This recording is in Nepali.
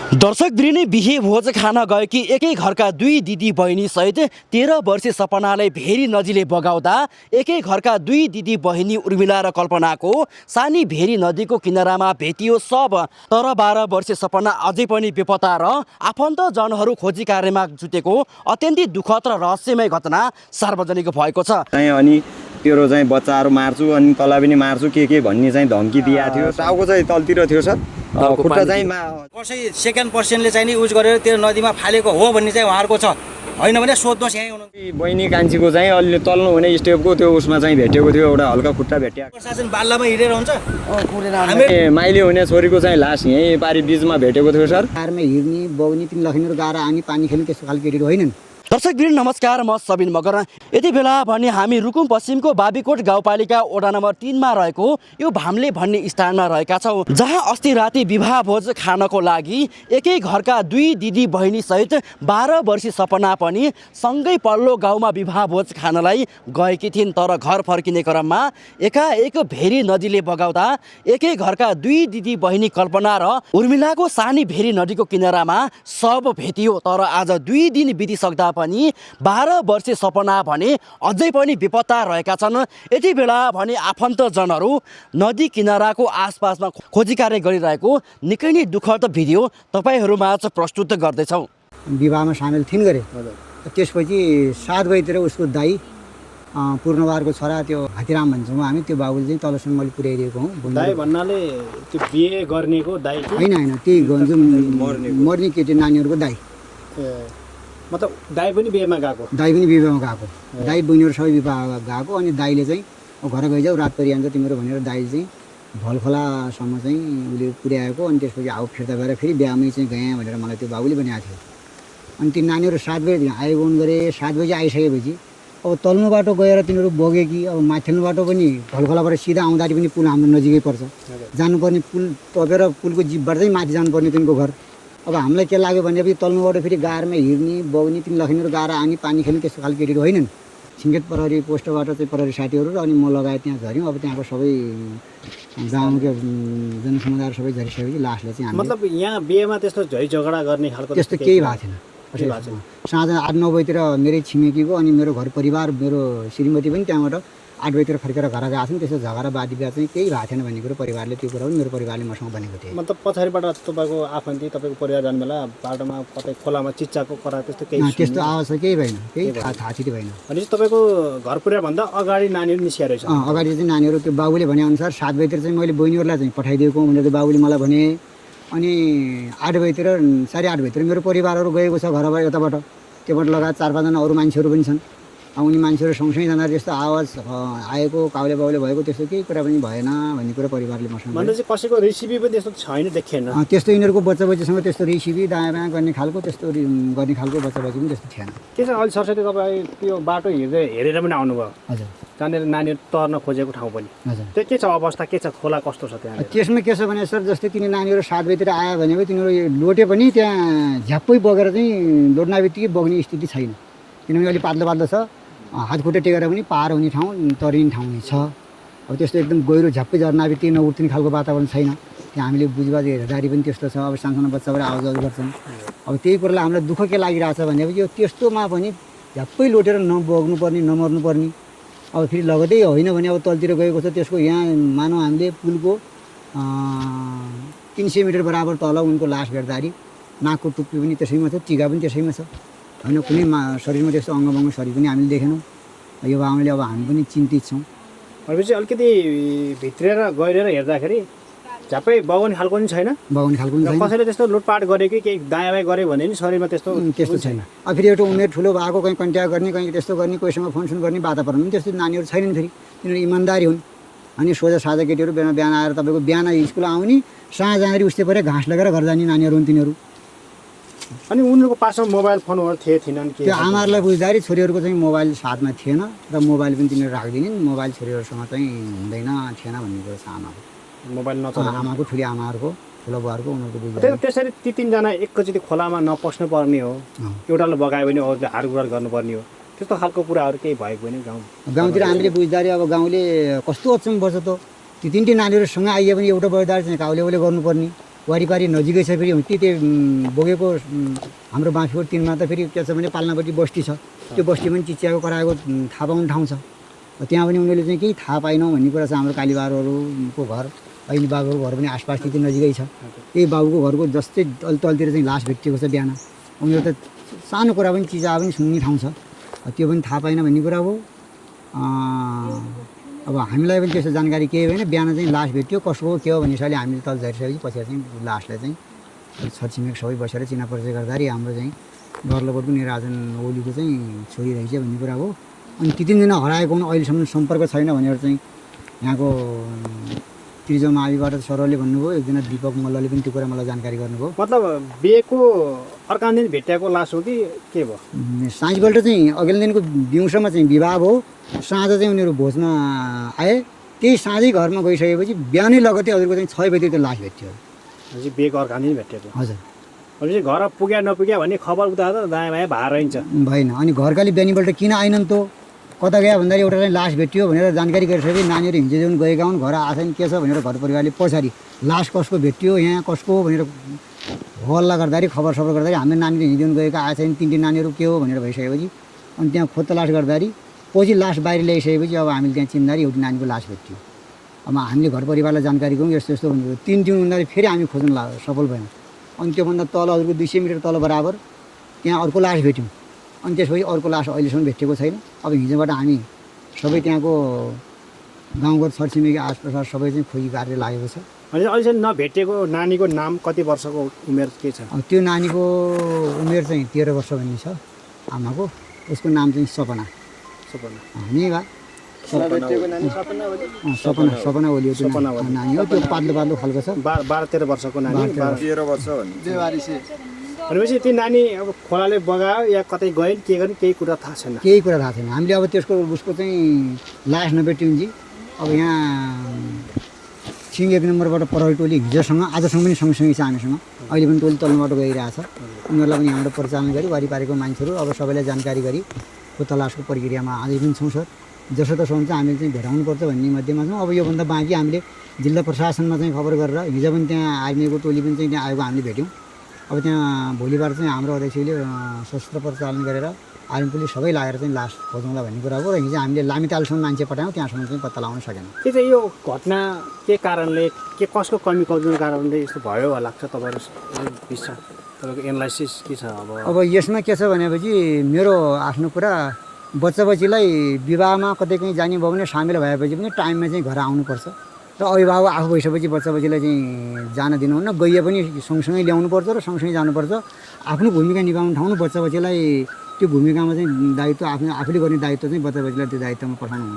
दर्शक गृहिणी बिहे भोज खान गएकी एकै घरका दुई दिदी बहिनी सहित 13 वर्षीय सपनालाई भेरी नदीले बगाउँदा एकै घरका दुई दिदी बहिनी उर्मिला र कल्पनाको सानी भेरी नदीको किनारामा भेटियो शव। तर 12 वर्षीय सपना अझै पनि बेपत्ता र आफन्तजनहरू खोजी कार्यमा जुटेको अत्यन्तै दुःखद र रहस्यमय घटना सार्वजनिक भएको छ। अनि तेरो चाहिँ बच्चाहरू मार्छु अनि तँलाई पनि मार्छु के भन्ने चाहिँ धम्की दिएको थियो। टाउको चाहिँ तलतिर थियो सर, खुट्टा चाहिँ कसै सेकेन्ड पर्सनले चाहिँ नि युज गरेर त्यो नदीमा फालेको हो भन्ने चाहिँ उहाँहरूको छ, होइन भने सोध्नुहोस् यहीँ हुनुहुन्छ। बहिनी कान्छीको चाहिँ अलि तल्नु हुने स्टेपको त्यो उसमा चाहिँ भेटेको थियो, एउटा हल्का खुट्टा भेट्यो। प्रशासन बाल्लामा हिँडेर हुन्छ। माइली हुने छोरीको चाहिँ लास यहीँ पारी बिचमा भेटेको थियो सर। कारमै हिँड्ने बग्ने तिन लखिनेर गाएर आनी पानी खेल्ने त्यस्तो खालको केटीहरू होइनन्। दर्शक गृहिणी नमस्कार, म सबिन मगर। यति बेला भने हामी रुकुम पश्चिमको बाबीकोट गाउँपालिका वडा नम्बर 3 मा रहेको यो भाम्ले भन्ने स्थानमा रहेका छौँ, जहाँ अस्ति राति विवाह भोज खानको लागि एकै घरका दुई दिदी बहिनी सहित 12 वर्षीय सपना पनि सँगै पल्लो गाउँमा विवाह भोज खानलाई गएकी थिइन्। तर घर फर्किने क्रममा एकाएक भेरी नदीले बगाउँदा एकै घरका दुई दिदी बहिनी कल्पना र उर्मिलाको सानी भेरी नदीको किनारामा शव भेटियो। तर आज 2 दिन बितिसक्दा पनि 12 वर्षीय सपना भने अझै पनि बेपत्ता रहेका छन्। यति बेला भने आफन्तजनहरू नदी किनाराको आसपासमा खोजी कार्य गरिरहेको निकै नै दुःखद भिडियो तपाईँहरूमाझ प्रस्तुत गर्दैछौँ। विवाहमा सामेल थिइन् गरे। त्यसपछि 7 बजीतिर उसको दाई पूर्णबारको छोरा त्यो हातीराम भन्छौँ हामी, त्यो बाबुले चाहिँ तलसम्म मैले पुर्याइदिएको हुँ। दाई भन्नाले त्यो बिहे गर्नेको दाई होइन त्यही जुन मर्ने केटी नानीहरूको दाई, मतलब दाई पनि बिहेमा गएको, दाई पनि विवाहमा गएको, दाई बहिनीहरू सबै विवाह गएको। अनि दाईले चाहिँ घर गइजाऊ रात परिहाल्छ तिम्रो भनेर दाइले चाहिँ भलखोलासम्म चाहिँ उसले पुर्याएको। अनि त्यसपछि आऊ फिर्ता गरेर फेरि बिहामै चाहिँ गएँ भनेर मलाई त्यो बाबुले भनेको थियो। अनि ती नानीहरू 7 बजी आइगउन् गरे। 7 बजी आइसकेपछि अब तल्लो बाटो गएर तिनीहरू बग्यो कि अब माथिल्लो बाटो पनि भलखोलाबाट सिधा आउँदाखेरि पनि पुल हाम्रो नजिकै पर्छ, जानुपर्ने पुल टपेर पुलको जिपबाट चाहिँ माथि जानुपर्ने तिनको घर। अब हामीलाई के लाग्यो भनेपछि तल्लोबाट फेरि गारमा हिँड्ने बग्ने तिन लखिनेर गाएर आनी पानी खेल्ने त्यस्तो खालको केटीहरू होइनन्। सिङ्गेट प्रहरी पोस्टबाट चाहिँ प्रहरी साथीहरू र अनि म लगायत त्यहाँ झऱ्यौँ। अब त्यहाँको सबै गाउँको जनसमुदाय सबै झरिसकेपछि लास्टले चाहिँ मतलब यहाँ बिहेमा त्यस्तो झै झगडा गर्ने खालको त्यस्तो केही भएको थिएन। साँझ 8-9 बजीतिर मेरै छिमेकीको अनि मेरो घर परिवार मेरो श्रीमती पनि त्यहाँबाट 8 बजीतिर फर्केर घर गएको थियौँ। त्यस्तो झगडा बादविवाद चाहिँ केही भएको थिएन भन्ने कुरो परिवारले, त्यो कुरा पनि मेरो परिवारले मसँग भनेको थियो। मतलब पछाडिबाट तपाईँको आफन्ती तपाईँको परिवार जानु बेला बाटोमा कतै खोलामा चिच्चाको करा त्यस्तो केही त्यस्तो आवाज केही भएन, केही थाहा छिटी भएन। अनि तपाईँको घर पुर्याभन्दा अगाडि नानीहरू निस्किएर रहेछ। अगाडि चाहिँ नानीहरू त्यो बाबुले भनेअनुसार 7 बजीतिर चाहिँ मैले बहिनीहरूलाई चाहिँ पठाइदिएको भनेर त्यो बाबुले मलाई भने। अनि 8 बजीतिर 8:30 बजीतिर मेरो परिवारहरू गएको छ घरबाट यताबाट, त्योबाट लगायत 4-5 जना अरू मान्छेहरू पनि छन्। उनी मान्छेहरू सँगसँगै जाँदा त्यस्तो आवाज आएको काउले बाउले भएको त्यस्तो केही कुरा पनि भएन भन्ने कुरा परिवारले मसँग भन्दा चाहिँ कसैको रेसिपी पनि त्यस्तो छैन, देखिएन। त्यस्तो यिनीहरूको बच्चा बच्चीसँग त्यस्तो रेसिपी दायाँ बायाँ गर्ने खालको त्यस्तो गर्ने खालको बच्चा बच्ची पनि त्यस्तो थिएन। के छ अहिले सरस्वती तपाईँ त्यो बाटो हेरेर पनि आउनुभयो, हजुर, त्यहाँनिर नानीहरू तर्न खोजेको ठाउँ पनि, हजुर, त्यो के छ अवस्था, के छ खोला कस्तो छ त्यहाँ? त्यसमा के छ भने सर जस्तै तिनी नानीहरू 7 बजीतिर आयो भने तिनीहरू लोटे पनि त्यहाँ झ्याप्पै बगेर चाहिँ लोट्ना बित्तिकै बग्ने स्थिति छैन, किनभने अलिक पातलो पातलो छ। हात खुट्टा टेकेर पनि पार हुने ठाउँ तरिने ठाउँ नै छ। अब त्यस्तो एकदम गहिरो झ्याप्पै झर्ना बित्तिकै नउठ्ने खालको वातावरण छैन त्यहाँ। हामीले बुझबाज हेर्दाखेरि पनि त्यस्तो छ। अब सानसानो बच्चाबाट आवाज गर्छन्। अब त्यही कुरालाई हामीलाई दुःख के लागिरहेछ भनेपछि यो त्यस्तोमा पनि झ्याप्पै लोटेर नबग्नुपर्ने नमर्नुपर्ने। अब फेरि लगतै होइन भने अब तलतिर गएको छ त्यसको यहाँ मानौँ हामीले पुलको 300 मिटर बराबर तल उनको लास भेट्दाखेरि नाकको टुप्पी पनि त्यसैमा छ, टिका पनि त्यसैमा छ, होइन कुनै शरीरमा त्यस्तो अङ्गभङ्ग शरीर पनि हामीले देखेनौँ। यो बाबुले अब हामी पनि चिन्तित छौँ। भनेपछि अलिकति भित्रेर गहिरेर हेर्दाखेरि झ्याप्पै बगाउने खालको पनि छैन, बगाउने खालको पनि छैन। कसैले त्यस्तो लुटपाट गरे कि केही दायाँ बायाँ गऱ्यो भने नि शरीरमा त्यस्तो छैन। अब फेरि एउटा उमेर ठुलो भएको कहीँ कन्ट्याक्ट गर्ने कहीँ त्यस्तो गर्ने कोहीसँग फोनसोन गर्ने वातावरण पनि त्यस्तो नानीहरू छैनन्। फेरि तिनीहरू इमान्दारी हुन्। अनि सोझा साझा केटीहरू बिहान आएर तपाईँको बिहान स्कुल आउने साँझ जाँदाखेरि उस्तै पऱ्यो घाँस लगेर घर जाने नानीहरू हुन् तिनीहरू। अनि उनीहरूको पासमा मोबाइल फोनहरू थिएनन् कि? त्यो आमाहरूलाई बुझ्दाखेरि छोरीहरूको चाहिँ मोबाइल साथमा थिएन र मोबाइल पनि तिनीहरू राख्दिनन्। मोबाइल छोरीहरूसँग चाहिँ हुँदैन थिएन भन्ने कुरो छ आमाको। मोबाइल नचलाउनु आमाको ठुली आमाहरूको ठुलो बुवाहरूको उनीहरूको बुझ्दैन। त्यसरी ती 3 जना एकैचोटि खोलामा नपस्नु पर्ने हो, एउटाले बगायो भने अरूले हारगुहार गर्नुपर्ने हो, त्यस्तो खालको कुराहरू केही भएको पनि गाउँतिर हामीले बुझ्दाखेरि अब गाउँले कस्तो अचम्म पर्छ त, ती 3टी नानीहरूसँग आइए पनि एउटा बजादार चाहिँ काउले उसले गर्नुपर्ने वरिपरि नजिकै छ फेरि त्यो बोकेको हाम्रो बाँसकोट 3 मा त फेरि के छ भने पाल्नापट्टि बस्ती छ त्यो बस्ती पनि चिच्याको कराएको थाहा पाउने ठाउँ छ त्यहाँ पनि उनीहरूले चाहिँ केही थाहा पाएनौँ भन्ने कुरा छ हाम्रो कालीबारहरूको घर अहिले बाबुको घर पनि आसपास त्यति नजिकै छ त्यही बाबुको घरको जस्तै तलतिर चाहिँ लास भेटिएको छ बिहान उनीहरू त सानो कुरा पनि चिजा पनि सुन्ने ठाउँ छ त्यो पनि थाहा पाएन भन्ने कुरा हो अब हामीलाई पनि त्यस्तो जानकारी केही भएन बिहान चाहिँ लास भेट्यो कसको हो के हो भन्ने हिसाबले हामीले तल झरिसकेपछि पछि चाहिँ लासलाई चाहिँ छरछिमेक सबै बसेर चिना परिचय गर्दाखेरि हाम्रो चाहिँ गर्लकोटको निराजन ओलीको चाहिँ छोरी रहेछ भन्ने कुरा हो अनि ती 3 जना हराएको अहिलेसम्म सम्पर्क छैन भनेर चाहिँ यहाँको त्रिजो माविबाट सरले भन्नुभयो एकजना दीपक मल्लले पनि त्यो कुरा मलाई जानकारी गर्नुभयो मतलब बिहेको अर्का दिन भेटेको लास हो कि के भयो साँझपल्ट चाहिँ अघिल्लो दिनको दिउँसोमा चाहिँ विवाह भयो साँझ चाहिँ उनीहरू भोजमा आए त्यही साँझै घरमा गइसकेपछि बिहानै लगतै हजुरको चाहिँ 6 बजे त्यो लास भेट्यो हजुर बिहेको अर्का दिन भेटेको हजुर भनेपछि घर पुग्या नपुग्या भन्ने खबर उता त दायाँ बायाँ भार रहन्छ भएन अनि घरकाले बिहानीपल्ट किन आएनन् त कता गयो भन्दाखेरि एउटा चाहिँ लास भेटियो भनेर जानकारी गरिसकेपछि नानीहरू हिजो जुन गएका हुन् घर आछन् के छ भनेर घर परिवारले पछाडि लास कसको भेटियो यहाँ कसको हो भनेर हल्ला गर्दाखेरि खबर सबर गर्दाखेरि हाम्रो नानीहरू हिजो जुन गएका आछन् 3 नानीहरू के हो भनेर भइसकेपछि अनि त्यहाँ खोजतलास गर्दाखेरि पछि लास बाहिर ल्याइसकेपछि अब हामीले त्यहाँ चिन्दाखेरि एउटा नानीको लास भेट्यो अब हामीले घर परिवारलाई जानकारी गयौँ यस्तो यस्तो भनेको 3 दिन हुँदाखेरि फेरि हामी खोज्न सफल भयौँ अनि त्योभन्दा तल हजुरको 200 मिटर तल बराबर त्यहाँ अर्को लास भेट्यौँ अनि त्यसपछि अर्को लास अहिलेसम्म भेटेको छैन अब हिजोबाट हामी सबै त्यहाँको गाउँको छरछिमेकी आसपास सबै चाहिँ खोजी कार्य लागेको छ अनि अहिलेसम्म नभेटेको नानीको नाम कति वर्षको उमेर के छ अब त्यो नानीको उमेर चाहिँ 13 वर्ष भन्ने छ आमाको उसको नाम चाहिँ सपना हामी भए सपना ओली नानी हो त्यो पातलो खालको छ 12-13 वर्षको नानी 13 वर्ष भनेपछि त्यो नानी अब खोलाले बगायो या कतै गयो के गर्ने केही कुरा थाहा छैन केही कुरा थाहा छैन हामीले अब त्यसको उसको चाहिँ लास नभेट्यौँ अब यहाँ छिङ 1 नम्बरबाट प्रहरी टोली हिजोसँग आजसम्म पनि सँगसँगै छ हामीसँग अहिले पनि टोली तल्लोबाट गइरहेछ उनीहरूलाई पनि यहाँबाट परिचालन गरी वारिपारिको मान्छेहरू अब सबैलाई जानकारी गरी को तलासको प्रक्रियामा अझै पनि छौँ सर जसोतसो हुन्छ हामीले चाहिँ भेटाउनुपर्छ भन्ने मध्येमा छौँ अब योभन्दा बाँकी हामीले जिल्ला प्रशासनमा चाहिँ खबर गरेर हिजो पनि त्यहाँ आर्मीको टोली पनि चाहिँ त्यहाँ आएको हामीले भेट्यौँ अब त्यहाँ भोलिबार चाहिँ हाम्रो अध्यक्षले सशस्त्र परिचालन गरेर आर्मी पुलिस सबै लागेर चाहिँ लास खोजौँला भन्ने कुरा हो र हिजो हामीले लामितालसम्म मान्छे पठायौँ त्यहाँसम्म चाहिँ पत्ता लगाउन सकेन त्यो चाहिँ यो घटना के कारणले के कसको कमी कमजोरी कारणले यस्तो भयो लाग्छ तपाईँहरू विषय तपाईँको एनालाइसिस के छ अब यसमा के छ भनेपछि मेरो आफ्नो कुरा बच्चा बच्चीलाई विवाहमा कतै कहीँ जाने भयो भने सामेल भएपछि पनि टाइममा चाहिँ घर आउनुपर्छ र अभिभावक आफू भइसकेपछि बच्चा बच्चीलाई चाहिँ जान दिनुहुन्न गइए पनि सँगसँगै ल्याउनुपर्छ र सँगसँगै जानुपर्छ आफ्नो भूमिका निभाउनु ठाउँ बच्चा बच्चीलाई त्यो भूमिकामा चाहिँ दायित्व आफूले गर्ने दायित्व चाहिँ बच्चा बच्चीलाई त्यो दायित्वमा पठाउनु